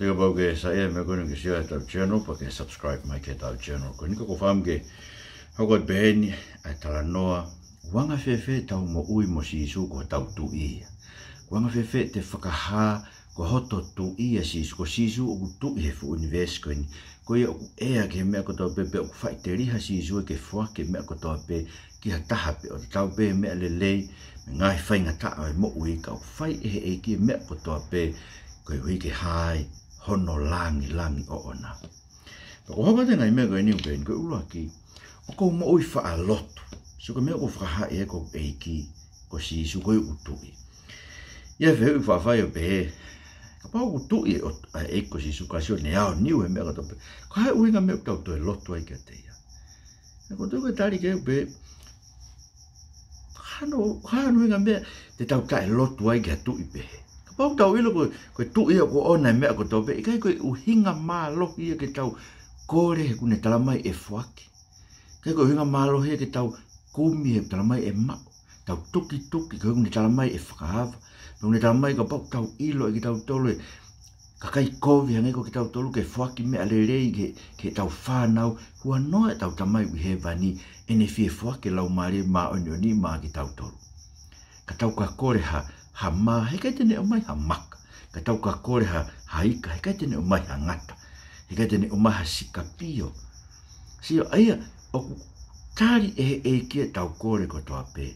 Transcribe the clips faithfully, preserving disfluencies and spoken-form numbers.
Kapau ʻoku ke saiʻia mo e meʻa ko eni, ke share ʻetau channel, pea ke subscribe mai ki heʻetau channel. Ko eni ʻoku ou fakaʻamu ke hoko atu pē heni ʻa e talanoa, ʻoku anga fēfē ʻetau moʻui mo Sīsū ko hotau Tuʻi ia? ʻOku anga fēfē ʻete fakahā ko hoto Tuʻi ʻa Sīsū, ko Sīsū ʻoku tuʻi he fuʻu ʻunivēsi ko eni? Ko ia ʻoku ʻea ki he meʻa kotoa pē, pea ʻoku faʻiteliha ʻa Sīsū ke foaki e meʻa kotoa pē ki ha taha pē, ʻo tatau pē meʻa lelei mo e ngaahi faingataʻa ʻo e moʻui, ka ʻoku fai ʻe he ʻEiki e meʻa kotoa pē koeʻuhi ke hā ai hono langilangi ʻoʻona. Pea ʻoku hoko atu e ngaahi meʻa ko eni ʻoku pehē ni. Ko e ʻuluaki, ʻoku ou moʻui faʻa lotu. Sio ki he meʻa ʻoku fakahā ʻe he ʻEiki ko Sīsū ko ia ʻoku tuʻi. ʻI ai e fehuʻi ʻoku faʻa fai ʻo pehē, kapau ʻoku tuʻi ʻa e ʻEiki ko Sīsū, ka sio ʻene aoniu he meʻa kotoa pē, ko e hā e ʻuhinga e meʻa ʻoku tau toe lotu ai kiate ia? Pea ʻoku ou tui ko e tali ki ai ʻoku pehē, ko e hā hono, ko e hā hono ʻuhinga e meʻa te tau taʻelotu ai ki ha tuʻi pehē? Kapau ʻoku tau ʻilo ko, ko e tuʻi ia ʻoku ʻoʻona e meʻa kotoa pē, ʻikai ko e ʻuhinga mālohi ia ke tau kole he ʻoku ne talamai ʻe foaki? ʻIkai ko e ʻuhinga mālohi ia ke tau kumi he ʻoku talamai ʻe maʻu, tau tukituki he ʻoku ne talamai ʻe fakaava, he ʻoku ne talamai kapau ʻoku tau ʻilo ʻe kitautolu e kakai kovi hangē ko kitautolu ke foaki meʻa lelei ki he, ki heʻetau fānau, huanoa ʻetau Tamai ʻi hēvani ʻene fie foaki e Laumālie Māʻoniʻoni maʻa kitautolu. Ka tau ka kole ha, ha mā, heʻikai te ne ʻomai ha maka. Ka tau ka kole ha, ha ika, heʻikai te ne ʻomai ha ngata. Heʻikai te ne ʻomai ha sikapio. Sio, ʻa ia ʻoku tali ʻe he ʻEiki ʻetau kole kotoa pē,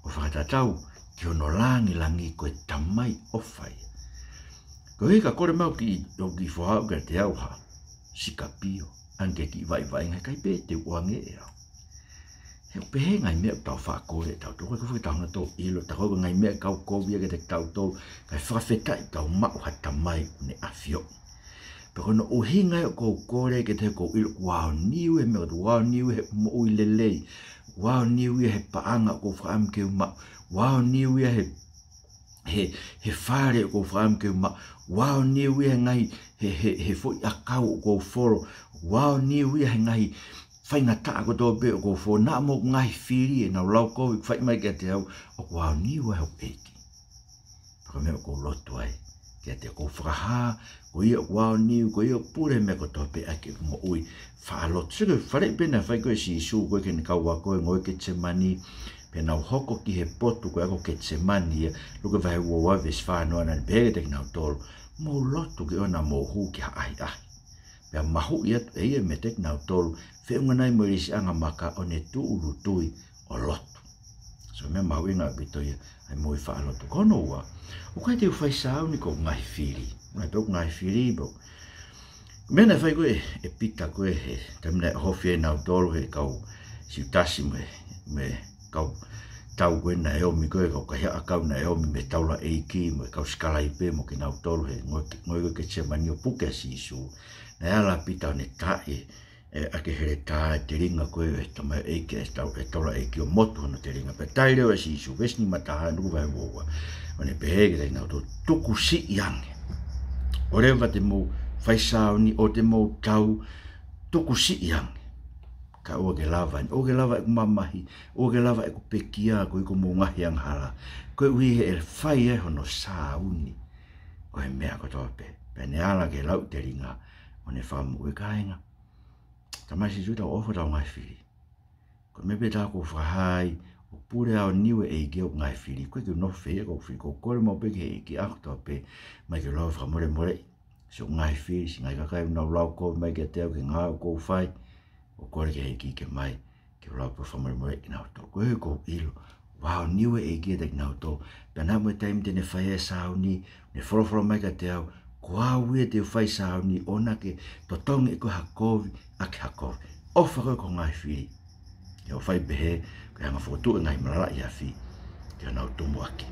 ʻo fakatatau ki hono langilangi, ko e Tamai ʻofa ia. Koeʻuhi ka kole mai hoʻo kiʻi, hoʻo kiʻi foha kiate au ha sikapio, ʻa ia ko e kiʻi vaʻivaʻinga, ʻikai pē te u ʻoange ʻe au. He ʻoku pehē e ngaahi meʻa ʻoku tau faʻa kole ʻe tautolu, ʻoku ʻikai ke tau hanga ʻo ʻilo, tā ko e ngaahi meʻa ʻoku kau kovi ia kiate kitautolu, kae fakafetaʻi ʻoku tau maʻu ha Tamai ʻoku ne ʻafioʻi. Pea ko hono ʻuhinga ia ʻoku ou kole kiate ia, he ʻoku ou ʻilo ʻoku aoniu ia he meʻa, ʻoku aoniu ia he moʻui lelei, ʻoku aoniu ia he paʻanga ʻoku ou fakaʻamu ke u maʻu, ʻoku aoniu ia he, he, he fale ʻoku ou fakaʻamu ke u maʻu, ʻoku aoniu ia he ngaahi, he, he, he foʻi ʻakau ʻoku ou folo, ʻoku aoniu ia he ngaahi faingataʻa kotoa pē ʻoku ou folo, naʻa mo e ngaahi fili ʻenau lau kovi ʻoku fai mai kiate au, ʻoku aoniu ia he ʻEiki. Pea ko e meʻa ʻoku ou lotu ai kiate ia, ʻoku ou fakahā, ko ia ʻoku aoniu, ko ia ʻoku pule he meʻa kotoa pē ʻaki ʻeku moʻui faʻa lotu. Sio ki he faleʻi pē naʻe fai ko ē ʻe Sīsū ko ē ki heʻene kau ako he ngoue Ketisemani, pea nau hoko ki he potu ko ē ʻa ko Ketisemani ia, Luke vahe ua ua veesi fā noa, naʻa ne pehē kiate kinautolu, mou lotu ke ʻoua naʻa mou hū ki ha ʻahiʻahi. Pea mahuʻi atu ʻe ia meiate kinautolu, feʻunga nai mo e lisiʻanga maka, ʻo ne tūʻulutui ʻo lotu. So, meʻa mahuʻinga ʻaupito ia ʻa e moʻui faʻa lotu. Ko hono ua, ʻoku ʻikai te u fai sāuni ki hoku ngaahi fili. Ngaahi, pē hoku ngaahi fili, pē hoku. Meʻa naʻe fai ko ē ʻe Pita ko ē he taimi naʻe ʻohofi ai kinautolu ʻe he kau Siutasi mo e, mo e kau tau ko ē naʻe ʻomi ko ē, kau kaihaʻa ʻakau naʻe ʻomi mei he taulaʻeiki mo e kau sikalaipe mo kinautolu he ngoue, ngoue ko ē Ketisemani ʻo puke ʻa Sīsū. Naʻe ala ʻa Pita ʻo ne taaʻi ʻe, ʻaki e heletā e telinga ko ē ʻo e tamaioʻeiki, ʻe tau, ʻe taulaʻeiki, ʻo motu hono telinga. Pea tali leva ʻe Sīsū, veesi nima taha, Luke vahe ua ua, ʻo ne pehē kiate kinautolu, tukusiʻi ange. ʻOleva te mou fai sāuni, ʻoua te mou tau, tukusiʻi ange. Ka ʻoua ke lava, ʻoua ke lava ʻeku mamahi, ʻoua ke lava ʻeku pekia, koeʻuhi ko hoʻomou ngaahi angahala, koeʻuhi he ʻe fai ai hono sāuni ʻo e meʻa kotoa pē. Pea ne ala ke lau e telinga, ʻo ne fakamoʻui, kāinga. Talamai ʻe Sīsū ke tau ʻofa ki hotau ngaahi fili. Ko e meʻa pē ʻoku ou fakahā ai, ʻoku pule aoniu e ʻEiki ʻi hoku ngaahi fili. ʻOku ʻikai ke u nofo ʻi fē ʻi hoku fili, ʻoku ou kole maʻu pē ki he ʻEiki ʻaho kotoa pē, ʻomai ke u lava ʻo fakamolemoleʻi siʻoku ngaahi fili, siʻi ngaahi kakai ʻoku nau lau kovi mai kiate au ki he ngāue ʻoku ou fai, ʻoku ou kole ki he ʻEiki ke ʻomai ke u lava pē ʻo fakamolemoleʻi kinautolu. Koeʻuhi ʻoku ou ʻilo ʻoku aoniu e ʻEiki kiate kinautolu. Pea naʻa mo e taimi te ne fai ai e sāuni, ne folofola mai kiate au, ko au ia te u fai sāuni, ʻoua naʻa ke totongi ʻe koe ha kovi ʻaki ha kovi. ʻOfa koe ki hoʻo ngaahi fili. He ʻoku fai pehē, ko e hanga ʻo fokotuʻu e ngaahi malala ʻi he afi ke nau tumuʻaki.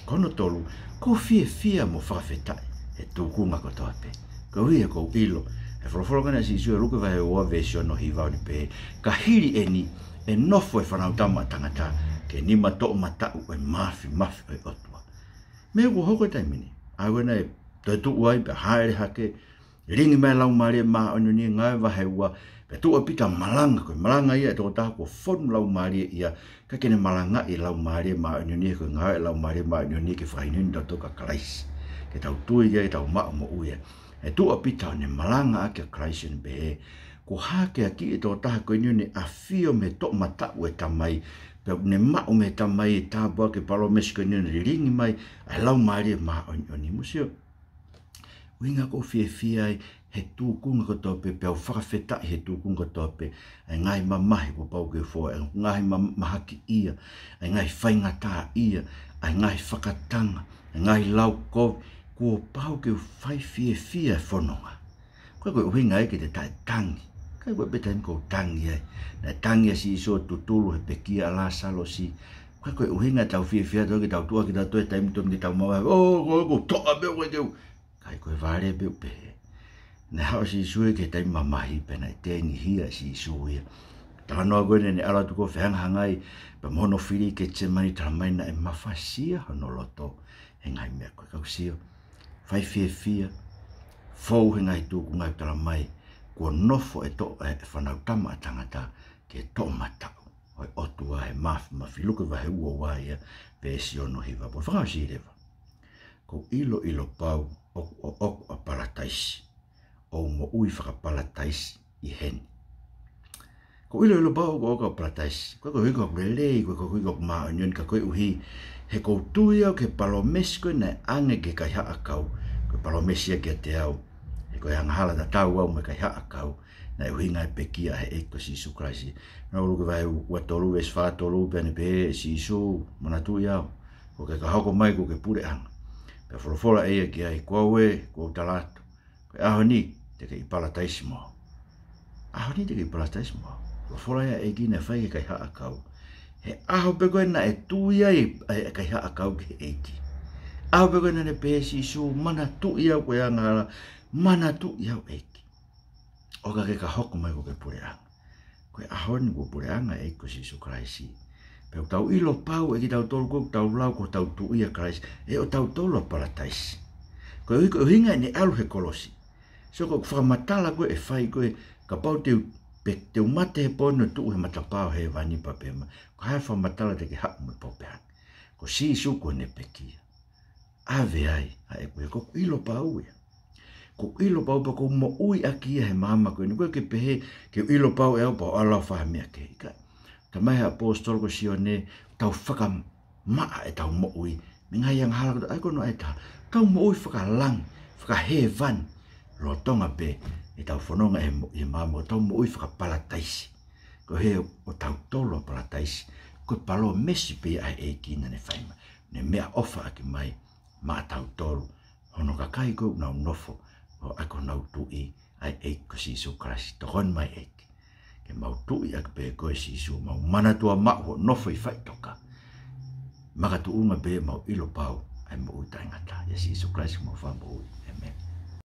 Ko hono tolu, ʻoku ou fiefia mo fakafetaʻi he tūkunga kotoa pē. Koeʻuhi he ʻoku ou ʻilo, he folofola ko ena ʻa Sīsū ʻi Luke vahe ua veesi ono hiva ʻo ne pehē, ka hili eni, ʻe nofo e Fānautama ʻa Tangata ki he nima toʻomataʻu ʻo e māfimafi ʻo e ʻOtua. Meʻa ʻoku hoko he taimi ni, ʻa ia ko ena ʻe toetuʻu ai pea hāʻele hake, lilingi mai e Laumālie Māʻoniʻoni, Ngāue vahe ua, pea tuʻu ʻa Pita ʻo malanga, ko e malanga ia ʻa e tokotaha kuo fonu Laumālie ia, ka ʻikai ke ne malangaʻi e Laumālie Māʻoniʻoni, ko e ngāue ʻa e Laumālie Māʻoniʻoni ke fakahinohino kitautolu kia Kalaisi, ke tau tui ki ai, ke tau maʻu moʻui ai. He tuʻu ʻa Pita ʻo ne malangaʻaki ʻa Kalaisi ʻo ne pehē, kuo hākeakiʻi e tokotaha ko eni ʻo ne ʻafio mei he toʻomataʻu ʻo e Tamai, pea ʻoku ne maʻu mei he Tamai e tāpuaki, palōmesi ko eni ʻo ne lilingi mai ʻa e Laumālie Māʻoniʻoni. Mou sio, ʻuhinga ʻoku ou fiefia ai he tūkunga kotoa pē, pea u fakafetaʻi he tūkunga kotoa pē, ʻa e ngaahi mamahi kuo pau ke u fou ai, ʻa e ngaahi ma-, mahakiʻia, ʻa e ngaahi faingataʻaʻia, ʻa e ngaahi fakatanga, ʻa e ngaahi laukovi, kuo pau ke u fai fiefia he fononga. ʻIkai ko e ʻuhinga ia ke te taʻetangi. ʻIkai ko e pē taimi ʻoku ou tangi ai. Naʻe tangi ʻa Sīsū ʻo tutulu he pekia ʻa Lāsalosi. ʻIkai ko e ʻuhinga ʻetau fiefia ʻatautolu ke tau tuʻu ʻaki ʻatautolu e taimi tonu ke tau mavahe. ʻŌ, ko, ko, toʻa pē ʻoku ʻikai ke u. ʻIkai, ko e vale pē ʻoku pehē. Naʻe haʻu ā Sīsū ia ki he taimi mamahi pea naʻe tengihia ʻe Sīsū ia. Talanoa ko ē naʻa ne ʻalu atu ʻo fehangahangai pea mo hono fili ʻi Ketisemani, talamai naʻe mafasia hono loto he ngaahi meʻa ko ē. Kau sio, fai fiefia, fou he ngaahi tūkunga ʻo talamai kuo nofo e toʻo e Fānautama ʻa Tangata ki he toʻomataʻu ʻo e ʻOtua he mafimafi. Luke vahe ua ua ia, veesi ono hiva. Pea fakaʻosi leva, ʻoku ou ʻiloʻilo pau ʻoku, ʻoku, ʻoku ʻa Palataisi, ʻo moʻui fakaPalataisi ʻi heni. ʻOku ou ʻiloʻilo pau ʻoku, ʻoku ʻa Palataisi. ʻIkai koeʻuhi ko ʻeku lelei, ʻikai koeʻuhi ko ʻeku maʻoniʻoni, ka koeʻuhi he ʻoku ou tui au ki he palōmesi ko ē naʻe ʻange ki he kaihaʻa ʻakau. Ko e palōmesi ia kiate au, he ko e angahala tatau au mo e kaihaʻa ʻakau, naʻe ʻuhinga he pekia ʻa e ʻEiki ko Sīsū Kalaisi. Naʻa Luke vahe ua tolu, veesi fā tolu, pea ne pehē ʻe Sīsū, manatuʻi au, kuo ke ka hoko mai kuo ke puleʻanga. Pea folofola ʻe ia ki ai, ko au ē, ʻoku ou tala atu, ko e ʻaho ni te ke ʻi Palataisi mo au. ʻAho ni te ke ʻi Palataisi mo au. Folofola ia ʻa e ʻEiki naʻe fai ki he kaihaʻa ʻakau. He ʻaho pē ko ē naʻe tui ai ʻa e kaihaʻa ʻakau ki he ʻEiki, ʻaho pē ko ē naʻa ne pehē ʻe Sīsū, manatuʻi au ko e angahala, manatuʻi au ʻEiki, ʻo ka ke ka hoko mai kuo ke puleʻanga. Ko e ʻaho ni kuo puleʻanga e ʻEiki ko Sīsū Kalaisi. Pea ʻoku tau ʻilo pau ʻe kitautolu ko ē ʻoku tau lau ko hotau Tuʻi ʻa Kalaisi, ʻe ʻotautolu ʻa Palataisi. Koeʻuhi ko e ʻuhinga ʻene ʻalu he kolosi. So ko e fakamatala ko ē ʻe fai ko ē, kapau te u, pe, te u mate he pō ni ʻo tuʻu he matapā ʻo hēvani, pea pehē mai, ko e hā e fakamatala te ke haʻu mo e pō pehē ange? Ko Sīsū kuo ne pekia. ʻAve ai ʻa ʻeku, he ʻoku ou ʻilo pau ia. ʻOku ou ʻilo pau pea ʻoku ou moʻui ʻaki ia he māmani ko eni. ʻOku ʻikai ke pehē ke u ʻilo pau ʻe au pea u ʻalu ʻo fai ha meʻa kehe. ʻIkai. Talamai ʻe he ʻaposetolo ko Sione, tau fakamaʻa ʻetau moʻui mei he ngaahi angahala kotoa, ʻa ia ko hono ʻai taha, tau moʻui fakalangi, fakahēvani, lolotonga pē ʻetau fononga he mo-, he māmani, tau moʻui fakaPalataisi. Ko e hē ʻotautolu ʻa Palataisi, ko e palōmesi pē ia ʻa e ʻEiki naʻa ne fai mai, ne meʻaʻofa ʻaki mai maʻatautolu, hono kakai ko ē ʻoku nau nofo ʻo ʻai ko honau Tuʻi ʻa e ʻEiki ko Sīsū Kalaisi. Tokoni mai ʻEiki ke mau tuʻi ʻaki pē koe Sīsū, mau manatua maʻu hoʻo nofo ʻi faʻitoka, makatuʻunga pē ʻemau ʻilo pau ʻa e moʻui taʻengata. ʻIa Sīsū Kalaisi homau Fakamoʻui. ʻĒmeni.